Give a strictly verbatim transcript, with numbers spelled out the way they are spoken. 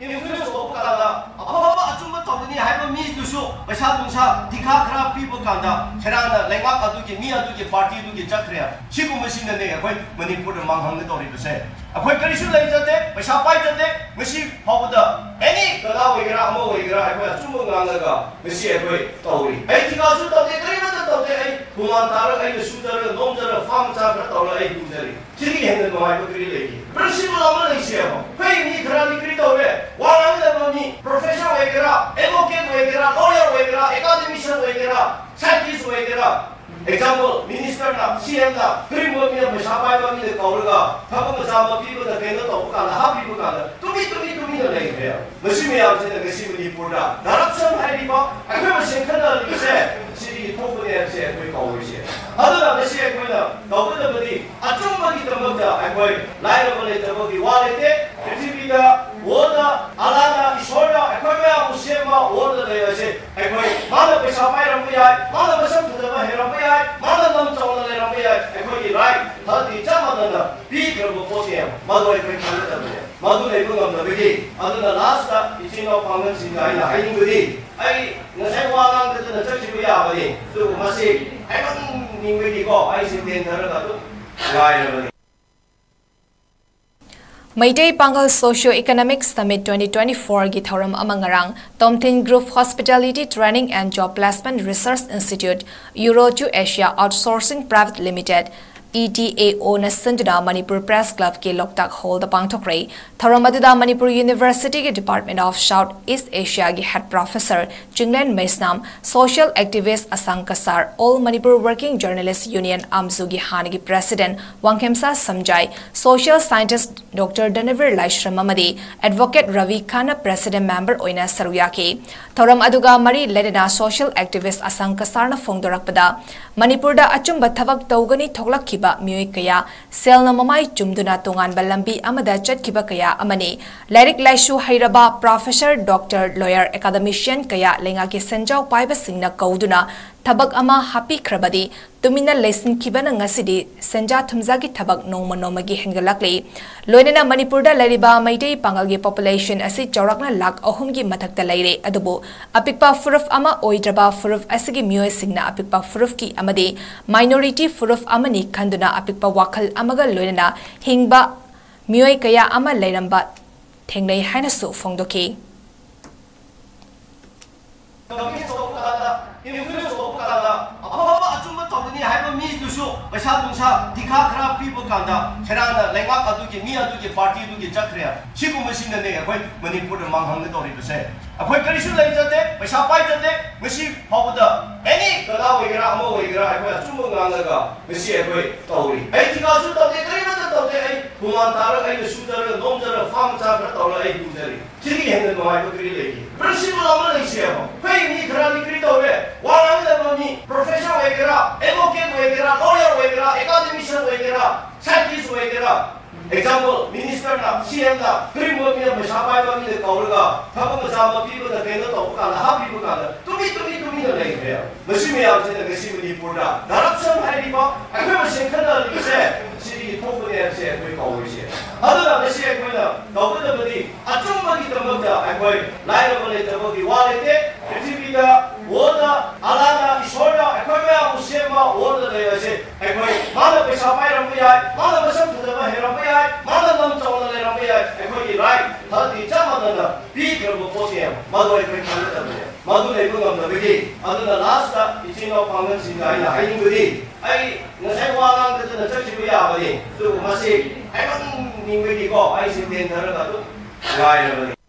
Influence ꯇꯧꯕ ꯀꯥꯟꯗ ꯑꯐꯕ ꯑꯆꯨꯝꯕ ꯇꯧꯒꯅꯤ ꯍꯥꯏꯕ ꯃꯤꯗꯨꯁꯨ ꯄꯩꯁꯥ ꯅꯨꯡꯁꯥ ꯊꯤꯈꯥ ꯈꯔ ꯄꯤꯕ ꯀꯥꯟꯗ ꯈꯦꯔꯥꯅ ꯂꯩꯉꯥꯛ ꯑꯗꯨꯒꯤ ꯃꯤ ꯑꯗꯨꯒꯤ ꯄꯥꯔꯇꯤꯗꯨꯒꯤ ꯆꯠꯈ꯭ꯔꯦ꯫ ꯁꯤꯒꯨꯝꯕꯁꯤꯅꯅꯦ ꯑꯩꯈꯣꯏ ꯃꯅꯤꯄꯨꯔꯗ ꯃꯥꯡꯍꯟꯒꯗꯧꯔꯤꯕꯁꯦ꯫ ꯑꯩꯈꯣꯏ ꯀꯔꯤꯁꯨ ꯂꯩꯖꯗꯦ, ꯄꯩꯁꯥ ꯄꯥꯏꯖꯗꯦ꯫ ꯉꯁꯤ ꯐꯥꯎꯕꯗ ꯑꯦꯅꯤ ꯀꯂꯥ ꯑꯣꯏꯒꯦꯔꯥ ꯑꯃ ꯑꯣꯏꯒꯦꯔꯥ ꯑꯩꯈꯣꯏ ꯑꯆꯨꯝꯕ ꯉꯥꯡꯂꯒ ꯉꯁꯤ ꯑꯩꯈꯣꯏ ꯇꯧꯔꯤ꯫ ꯑꯩ ꯊꯤꯀꯥꯁꯨ ꯇꯧꯗꯦ, ꯀꯔꯤꯃꯠꯇ ꯇꯧꯗꯦ꯫ ꯑꯩ ꯍꯨꯃꯥꯡ ꯇꯥꯔꯒ ꯑꯩꯅ ꯁꯨꯖꯔꯒ ꯅꯣꯝꯖꯔꯒ ꯐꯥꯝ ꯃꯆꯥ ꯈꯔ ꯇꯧꯔꯒ ꯑꯩ ꯍꯤꯡꯖꯔꯤ꯫ ꯁꯤꯗꯒꯤ ꯍꯦꯟꯅ ꯅꯨꯡꯉꯥꯏꯕ ꯀꯔꯤ ꯂꯩꯒꯦ? ꯄ꯭ꯔꯤꯟꯁꯤꯄꯜ ꯑꯃ ꯂꯩꯁꯦꯕ꯫ ꯑꯩꯈꯣꯏ ꯃꯤ ꯈꯔꯗꯤ ꯀꯔꯤ ꯇꯧꯔꯦ? ꯋꯥ ꯉꯥꯡꯒꯗꯕ ꯃꯤ, ꯄ꯭ꯔꯣꯐꯦꯁꯔ ꯑꯣꯏꯒꯦꯔꯥ, ꯑꯦꯗꯚꯣꯀꯦꯠ ꯑꯣꯏꯒꯦꯔꯥ, ꯂꯣꯌꯔ ꯑꯣꯏꯒꯦꯔꯥ, ꯑꯦꯀꯥꯗꯦꯃꯤꯁꯤꯌꯟ ꯑꯣꯏꯒꯦꯔꯥ, ꯁꯥꯏꯟꯇꯤꯁ ꯑꯣꯏꯒꯦꯔꯥ, ꯑꯦꯛꯖꯥꯝꯄꯜ, ꯃꯤꯅꯤꯁꯇꯔꯅ, ꯁꯤ ꯑꯦꯝꯅ, ꯀꯔꯤꯒꯨꯝꯕ ꯃꯤꯅ ꯄꯩꯁꯥ ꯄꯥꯏꯕ ꯃꯤꯅ ꯀꯧꯔꯒ ꯊꯕꯛ ꯃꯆꯥ ꯑꯃ ꯄꯤꯕꯗ ꯀꯩꯅꯣ ꯇꯧꯕ ꯀꯥꯟꯗ, ꯍꯥꯞꯄꯤꯕ ꯀꯥꯟꯗ ꯇꯨꯃꯤ ꯇꯨꯃꯤ ꯇꯨꯃꯤꯟꯅ ꯂꯩꯈ꯭ꯔꯦ꯫ ꯃꯁꯤ ꯃꯌꯥꯝꯁꯤꯅ ꯉꯁꯤ ꯃꯅꯤꯄꯨꯔꯗ ꯀꯔꯞꯁꯟ ꯍꯥꯏꯔꯤꯕ ꯑꯩꯈꯣꯏ ꯃꯁꯦꯟ ꯈꯠꯅꯔꯤꯕꯁꯦ ꯁꯤꯗꯒꯤ ꯊꯣꯛꯄꯅꯦ ꯍꯥꯏꯕꯁꯦ ꯑꯩꯈꯣꯏ ꯀꯧꯔꯤꯁꯦ꯫ ꯑꯗꯨꯅ ꯉꯁꯤ ꯑꯩꯈꯣꯏꯅ ꯇꯧꯒꯗꯕꯗꯤ ꯑꯆꯨꯝꯕꯒꯤꯗꯃꯛꯇ ꯑꯩꯈꯣꯏ ꯂꯥꯏꯔꯕ ꯂꯩꯇꯕꯒꯤ ꯋꯥ ꯂꯩꯇꯦ꯫ ꯄ꯭ꯔꯤꯊꯤꯕꯤꯗ ꯋꯥꯔꯜꯗ ꯑꯂꯥꯅ ꯏꯁꯣꯔꯅ ꯑꯩꯈꯣꯏ ꯃꯌꯥꯝꯕꯨ ꯁꯦꯝꯕ ꯋꯥꯔꯜꯗ ꯂꯩꯕꯁꯦ ꯑꯩꯈꯣꯏ ꯃꯥꯅ ꯄꯩꯁꯥ ꯄꯥꯏꯔꯝꯕ ꯌꯥꯏ, ꯃꯥꯅ ꯃꯁꯛ ꯐꯖꯕ ꯍꯩꯔꯝꯕ ꯌꯥꯏ, ꯃꯥꯅ ꯂꯝ ꯆꯥꯎꯅ ꯂꯩꯔꯝꯕ ꯌꯥꯏ꯫ ꯑꯩꯈꯣꯏꯒꯤ ꯔꯥꯏꯠ ꯍꯛꯇꯤ ꯆꯞ ꯃꯥꯟꯅꯅ ꯄꯤꯈ꯭ꯔꯕ ꯄꯣꯠꯅꯦ꯫ ꯃꯗꯨ ꯑꯩꯈꯣꯏ ꯈꯪꯒꯗꯕꯅꯦ꯫ ꯃꯗꯨ ꯂꯩꯕ ꯉꯝꯗꯕꯒꯤ ꯑꯗꯨꯅ ꯂꯥꯁꯇ ꯏꯆꯤꯟ ꯏꯅꯥꯎ ꯄꯥꯡꯒꯜꯁꯤꯡꯗ ꯑꯩꯅ ꯍꯥꯏꯅꯤꯡꯕꯗꯤ ꯑꯩ ꯉꯁꯥꯏ ꯋꯥ ꯉꯥꯡꯗꯗꯅ ꯆꯠꯈꯤꯕ ꯌꯥꯕꯅꯤ꯫ ꯑꯗꯨꯕꯨ ꯃꯁꯤ ꯍꯥꯏꯃꯟꯅꯤꯡꯕꯒꯤꯀꯣ ꯑꯩꯁꯦ ꯇꯦꯟꯊꯔꯒ ꯑꯗꯨꯝ ꯉꯥꯏꯔꯕꯅꯤ꯫ Meitei Pangal Socio-Economic Summit twenty twenty-four ꯒꯤ ꯊꯧꯔꯝ ꯑꯃ ꯉꯔꯥꯡ Tomthin Group Hospitality Training and Job Placement Research Institute, Euro to Asia Outsourcing Private Limited, E T A O ꯅ ꯁꯤꯟꯗꯨꯅ ꯃꯅꯤꯄꯨꯔ Press Club ꯀꯤ ꯂꯣꯛꯇꯥꯛ ꯍꯣꯜꯗ ꯄꯥꯡꯊꯣꯛꯈ꯭ꯔꯦ꯫ ꯊꯧꯔꯝ ꯑꯗꯨꯗ ꯃꯅꯤꯄꯨꯔ University ꯒꯤ Department of South East Asia ꯒꯤ Head Professor ꯆꯤꯡꯂꯦꯟ ꯃꯩꯁꯅꯥꯝ, Social Activist ꯑꯁꯥꯡ Cachar, All Manipur Working Journalist Union, ꯑꯥꯝꯖꯨꯒꯤ ꯍꯥꯟꯅꯒꯤ President ꯋꯥꯡꯈꯦꯝꯁꯥ ꯁꯝꯖꯥꯏ, Social Scientist Doctor ꯙꯅꯕꯤꯔ ꯂꯥꯏꯁ꯭ꯔꯝ ꯑꯃꯗꯤ Advocate ꯔꯕꯤ ꯈꯥꯟꯅ President Member ꯑꯣꯏꯅ ꯁꯔꯨꯛ ꯌꯥꯈꯤ꯫ ꯊꯧꯔꯝ ꯑꯗꯨꯒ ꯃꯔꯤ ꯂꯩꯅꯅ Social Activist ꯑꯁꯥꯡ ꯀꯁꯥꯔꯅ ꯐꯣꯡꯗꯣꯔꯛꯄꯗ, ꯃꯅꯤꯄꯨꯔꯗ ꯑꯆꯨꯝꯕ ꯊꯕꯛ ꯇꯧꯒꯅꯤ ꯊꯣꯛꯂꯛꯈꯤꯕ ꯃꯤꯑꯣꯏ ꯀꯌꯥ, ꯁꯦꯜꯅ ꯃꯃꯥꯏ ꯆꯨꯝꯗꯨꯅ ꯇꯣꯉꯥꯟꯕ ꯂꯝꯕꯤ ꯑꯃꯗ ꯆꯠꯈꯤꯕ ꯀꯌꯥ ꯑꯃꯅꯤ꯫ ꯂꯥꯏꯔꯤꯛ ꯂꯥꯏꯁꯨ ꯍꯩꯔꯕ Professor, Doctor, Lawyer, Academician ꯀꯌꯥ ꯂꯩꯉꯥꯛꯀꯤ ꯁꯦꯟꯖꯥꯎ ꯄꯥꯏꯕꯁꯤꯡꯅ ꯀꯧꯗꯨꯅ ꯊꯕꯛ ꯑꯃ ꯍꯥꯞꯄꯤꯈ꯭ꯔꯕꯗꯤ ꯇꯨꯃꯤꯟꯅ ꯂꯩꯁꯤꯟꯈꯤꯕꯅ ꯉꯁꯤꯗꯤ ꯁꯦꯟꯖꯥ ꯊꯨꯝꯖꯥꯒꯤ ꯊꯕꯛ ꯅꯣꯡꯃ ꯅꯣꯡꯃꯒꯤ ꯍꯦꯟꯒꯠꯂꯛꯂꯤ꯫ ꯂꯣꯏꯅꯅ ꯃꯅꯤꯄꯨꯔꯗ ꯂꯩꯔꯤꯕ ꯃꯩꯇꯩ ꯄꯥꯉꯜꯒꯤ population ꯑꯁꯤ ꯆꯥꯎꯔꯥꯛꯅ ꯂꯥꯈ ꯑꯍꯨꯝꯒꯤ ꯃꯊꯛꯇ ꯂꯩꯔꯦ꯫ ꯑꯗꯨꯕꯨ ꯑꯄꯤꯛꯄ ꯐꯨꯔꯨꯞ ꯑꯃ ꯑꯣꯏꯗ꯭ꯔꯕ ꯐꯨꯔꯨꯞ ꯑꯁꯤꯒꯤ ꯃꯤꯑꯣꯏꯁꯤꯡꯅ ꯑꯄꯤꯛꯄ ꯐꯨꯔꯨꯞꯀꯤ ꯑꯃꯗꯤ minority ꯐꯨꯔꯨꯞ ꯑꯃꯅꯤ ꯈꯟꯗꯨꯅ ꯑꯄꯤꯛꯄ ꯋꯥꯈꯜ ꯑꯃꯒ ꯂꯣꯏꯅꯅ ꯍꯤꯡꯕ ꯃꯤꯑꯣꯏ ꯀꯌꯥ ꯑꯃ ꯂꯩꯔꯝꯕ ꯊꯦꯡꯅꯩ ꯍꯥꯏꯅꯁꯨ ꯐꯣꯡꯗꯣꯛꯈꯤ꯫ Convince ꯇꯧꯕ ꯀꯥꯟꯗ, influence ꯇꯧꯕ ꯀꯥꯟꯗ, ꯑꯐꯕ ꯑꯆꯨꯝꯕ ꯇꯧꯒꯅꯤ ꯍꯥꯏꯕ ꯃꯤꯗꯨꯁꯨ ꯄꯩꯁꯥ ꯅꯨꯡꯁꯥ ꯇꯤꯈꯥ ꯈꯔ ꯄꯤꯕ ꯀꯥꯟꯗ ꯈꯦꯔꯥꯅ ꯂꯩꯉꯥꯛ ꯑꯗꯨꯒꯤ, ꯃꯤ ꯑꯗꯨꯒꯤ, party ꯑꯗꯨꯒꯤ ꯆꯠꯈ꯭ꯔꯦ꯫ ꯁꯤꯒꯨꯝꯕꯁꯤꯅꯅꯦ ꯑꯩꯈꯣꯏ ꯃꯅꯤꯄꯨꯔꯗ ꯃꯥꯡꯍꯟꯒꯗꯧꯔꯤꯕꯁꯦ꯫ ꯑꯩꯈꯣꯏ ꯀꯔꯤꯁꯨ ꯂꯩꯖꯗꯦ, ꯄꯩꯁꯥ ꯄꯥꯏꯖꯗꯦ꯫ ꯉꯁꯤ ꯐꯥꯎꯕꯗ any ꯀꯅꯥ ꯑꯣꯏꯒꯦꯔꯥ, ꯑꯃ ꯑꯣꯏꯒꯦꯔꯥ, ꯑꯩꯈꯣꯏ ꯑꯆꯨꯝꯕ ꯉꯥꯡꯂꯒ ꯉꯁꯤ ꯑꯩꯈꯣꯏ ꯇꯧꯔꯤ꯫ ꯑꯩ ꯊꯤꯀꯥꯁꯨ ꯇꯧꯗꯦ, ꯀꯔꯤꯃꯠꯇ ꯇꯧꯗꯦ꯫ ꯑꯩ ꯍꯨꯃꯥꯟ ꯇꯥꯔꯒ ꯑꯩꯅ ꯁꯨꯖꯔꯒ ꯅꯣꯝꯖꯔꯒ farm ꯃꯆꯥ ꯈꯔ ꯇꯧꯔꯒ ꯑꯩ ꯄꯨꯖꯔꯤ꯫ ꯁꯤꯗꯒꯤ ꯍꯦꯟꯅ ꯅꯨꯡꯉꯥꯏꯕ ꯀꯔꯤ ꯂꯩꯒꯦ? Principle ꯑꯃ ꯂꯩꯁꯦꯕ꯫ ꯑꯩꯈꯣꯏ ꯃꯤ ꯈꯔꯗꯤ ꯀꯔꯤ ꯇꯧꯔꯦ? ꯋꯥ ꯉꯥꯡꯒꯗꯕ ꯃꯤ professor ꯑꯣꯏꯒꯦꯔꯥ, advocate ꯑꯣꯏꯒꯦꯔꯥ, lawyer ꯑꯣꯏꯒꯦꯔꯥ, academician ꯑꯣꯏꯒꯦꯔꯥ, scientist ꯑꯣꯏꯒꯦꯔꯥ, example, minister ꯅ, C M ꯅ, ꯀꯔꯤꯒꯨꯝꯕ ꯃꯤꯅ ꯄꯩꯁꯥ ꯄꯥꯏꯕ ꯃꯤꯅ ꯀꯧꯔꯒ ꯊꯕꯛ ꯃꯆꯥ ꯑꯃ ꯄꯤꯕꯗ, ꯀꯩꯅꯣ ꯇꯧꯕ ꯀꯥꯟꯗ, ꯍꯥꯞꯄꯤꯕ ꯀꯥꯟꯗ ꯇꯨꯃꯤ ꯇꯨꯃꯤ ꯇꯨꯃꯤꯟꯅ ꯂꯩꯈ꯭ꯔꯦ꯫ ꯃꯁꯤ ꯃꯌꯥꯝꯁꯤꯅ ꯉꯁꯤ ꯃꯅꯤꯄꯨꯔꯗ corruption ꯍꯥꯏꯔꯤꯕ ꯑꯩꯈꯣꯏ ꯃꯁꯦꯟ ꯈꯠꯅꯔꯤꯕꯁꯦ, ꯁꯤꯗꯒꯤ ꯊꯣꯛꯄꯅꯦ ꯍꯥꯏꯕꯁꯦ ꯑꯩꯈꯣꯏ ꯀꯥꯎꯔꯣꯏꯁꯦ꯫ ꯑꯗꯨꯅ ꯉꯁꯤ ꯑꯩꯈꯣꯏꯅ ꯇꯧꯒꯗꯕꯗꯤ ꯑꯆꯨꯝꯕꯒꯤꯗꯃꯛꯇ ꯑꯩꯈꯣꯏ ꯂꯥꯏꯔꯕ ꯂꯩꯇꯕꯒꯤ ꯋꯥ ꯂꯩꯇꯦ꯫ ꯄ꯭ꯔꯤꯊꯤꯕꯤꯗ world ꯗ, ꯑꯜꯂꯥꯅ, ꯏꯁꯣꯔꯅ ꯑꯩꯈꯣꯏ ꯃꯌꯥꯝꯕꯨ ꯁꯦꯝꯕ world ꯗ ꯂꯩꯕꯁꯦ, ꯑꯩꯈꯣꯏ, ꯃꯥꯅ ꯄꯩꯁꯥ ꯄꯥꯏꯔꯝꯕ ꯌꯥꯏ, ꯃꯥꯅ ꯃꯁꯛ ꯐꯖꯕ ꯍꯩꯔꯝꯕ ꯌꯥꯏ, ꯃꯥꯅ ꯂꯝ ꯆꯥꯎꯅ ꯂꯩꯔꯝꯕ ꯌꯥꯏ, ꯑꯩꯈꯣꯏꯒꯤ right ꯍꯛꯇꯤ ꯆꯞ ꯃꯥꯟꯅꯅ ꯄꯤꯈ꯭ꯔꯕ ꯄꯣꯠꯅꯦ꯫ ꯃꯗꯨ ꯑꯩꯈꯣꯏ ꯈꯪꯒꯗꯕꯅꯦ꯫ ꯃꯗꯨ ꯂꯩꯕ ꯉꯝꯗꯕꯒꯤ, ꯑꯗꯨꯅ last ꯇ ꯏꯆꯤꯟ ꯏꯅꯥꯎ ꯄꯥꯡꯒꯜꯁꯤꯡꯗ ꯑꯩꯅ ꯍꯥꯏꯅꯤꯡꯕꯗꯤ, ꯑꯩ ꯉꯁꯥꯏ ꯋꯥ ꯉꯥꯡꯗꯗꯅ ꯆꯠꯈꯤꯕ ꯌꯥꯕꯅꯤ, ꯑꯗꯨꯕꯨ ꯃꯁꯤ ꯍꯥꯏꯃꯟꯅꯤꯡꯕꯒꯤꯀꯣ ꯑꯩꯁꯦ ꯇꯦꯟꯊꯔꯒ ꯑꯗꯨꯝ ꯉꯥꯏꯔꯕꯅꯤ꯫